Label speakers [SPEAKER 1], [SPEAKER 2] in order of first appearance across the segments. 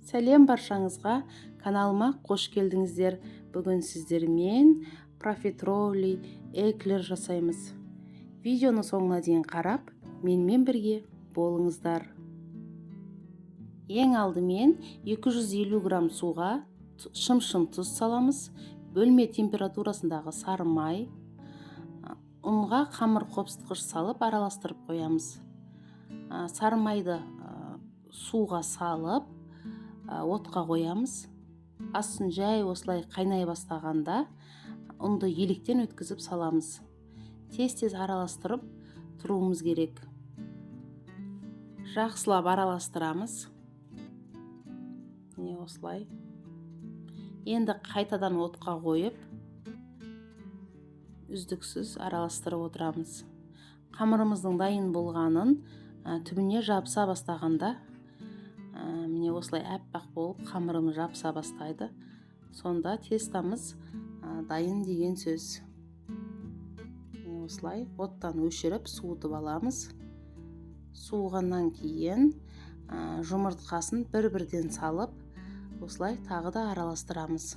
[SPEAKER 1] Сәлем баршаңызға, каналыма қош келдіңіздер. Бүгін сіздермен профитроли, эклер жасаймыз. Видеоны соңына дейін қарап, менімен бірге болыңыздар. Ең алдымен 250 грамм суға шым-шым тұз саламыз. Бөлме температурасындағы сары май, ұнға қамыр қопсытқыш салып араластырып қоямыз. Сары майды суға салып, отқа қоямыз. Астын жай осылай қайнай бастағанда ұнды електен өткізіп саламыз. Тез-тез араластырып тұруымыз керек. Жақсылап араластырамыз. Міне осылай. Енді қайтадан отқа қойып, үздіксіз араластырып отырамыз. Қамырымыздың дайын болғанын түбіне жабыса бастағанда, міне осылай аппақ болып қамырымыз жабыса бастайды. Сонда тестамыз дайын деген сөз. Міне осылай оттан өшіріп суытып аламыз. Суығаннан кейін жұмыртқасын бір-бірден салып, осылай тағы да араластырамыз.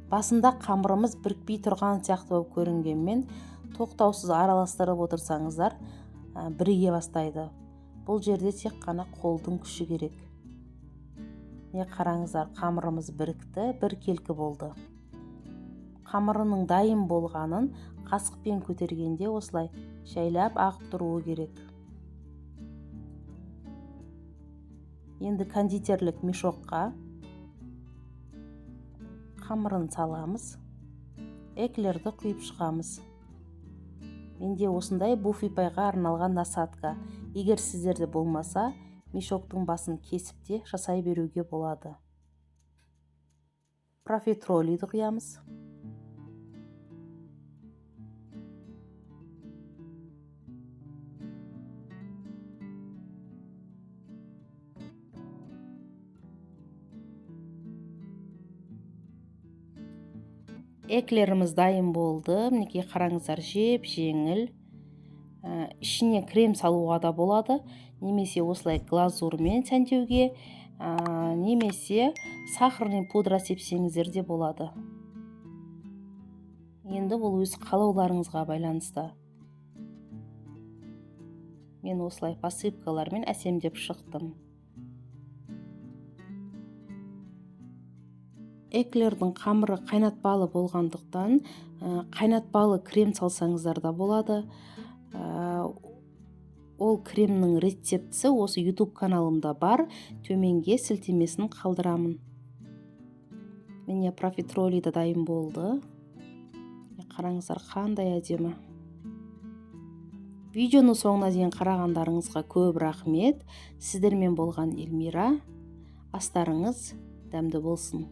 [SPEAKER 1] Басында қамырымыз бірікпей тұрған сияқты болып көрінгенмен, тоқтаусыз араластырып отырсаңыздар, біріге бастайды. Бұл жерде тек қана қолдың күші керек. Міне қараңыздар, қамырымыз бірікті, біркелкі болды. Қамырының дайын болғанын қасықпен көтергенде осылай жайлап ағып тұруы керек. Енді кондитерлік мешокқа қамырын саламыз, эклерді құйып шығамыз. Менде осындай буфипайға арналған насадка. Егер сіздерде болмаса, мешоктың басын кесіп те жасай беруге болады. Профитролиді құямыз. Эклеріміз дайын болды. Мінекей қараңыздар, жеп-жеңіл. Ішіне крем салуға да болады, немесе осылай глазурмен сәндеуге, немесе сахарный пудра сепсеңіздер де болады. Енді бұл өз қалауларыңызға байланысты. Мен осылай посыпкалармен әсемдеп шықтым. Эклердің қамыры қайнатпалы болғандықтан, қайнатпалы крем салсаңыздар да болады. Ол кремнің рецептісі осы YouTube каналымда бар, төменге сілтемесін қалдырамын. Міне профитроли да дайын болды. Қараңыздар, қандай әдемі. Видеоны соңына дейін қарағандарыңызға көп рахмет. Сіздермен болған Эльмира. Астарыңыз дәмді болсын.